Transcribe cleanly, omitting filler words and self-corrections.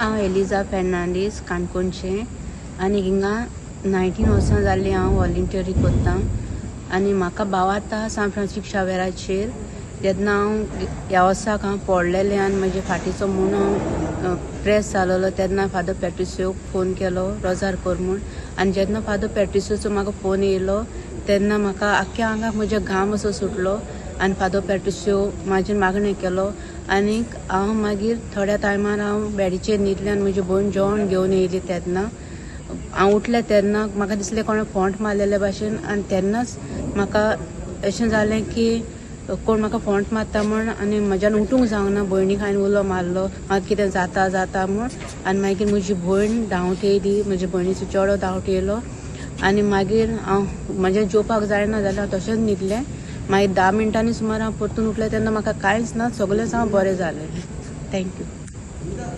हांव एलिजा फेर्नांडीस, काणकोणचें आनी हिंगा 19 वर्सां जालीं हांव वॉलंटियरी कोत्ता आनी म्हाका भावार्थ सान फ्रांसीस शावेराचेर. तेन्ना हांव ह्या वर्साक हांव पडलेलें आनी म्हजे फाटीचो मुणो प्रेस जालोलो. तेन्ना फादर पेट्रिसियोक फोन केलो रोजार कर म्हूण आनी जेन्ना फादर पेट्रिसियोचो म्हाका फोन येयलो तेन्ना म्हाका आख्ख्या आंगाक म्हज्या घाम असो सुटलो आनी फादर पेट्रिसियो म्हाजेर मागणें केलो आनीक हांव मागीर थोड्या टायमार हांव बेडीचेर न्हिदलें आनी म्हजी भयण जेवण घेवन येयली. तेन्ना हांव उठलें तेन्ना म्हाका दिसलें कोणें फोंट मारलेले भाशेन आनी तेन्नाच म्हाका अशें जालें की कोण म्हाका फोंट मारता म्हूण आनी म्हज्यान उठूंक जावंक ना. भयणीक हांवें उलो मारलो, म्हाका कितें जाता जाता म्हूण आनी मागीर म्हजी भयण धांवट येयली, म्हजे भयणीचो चेडो धांवट येयलो आनी मागीर हांव म्हजें जेवपाक जायना जाल्यार हांव तशेंच न्हिदलें. मागीर 10 मिनटांनी सुमार हांव परतून उठलें तेन्ना म्हाका कांयच ना, सगळेंच हांव बरें जालें. Thank you.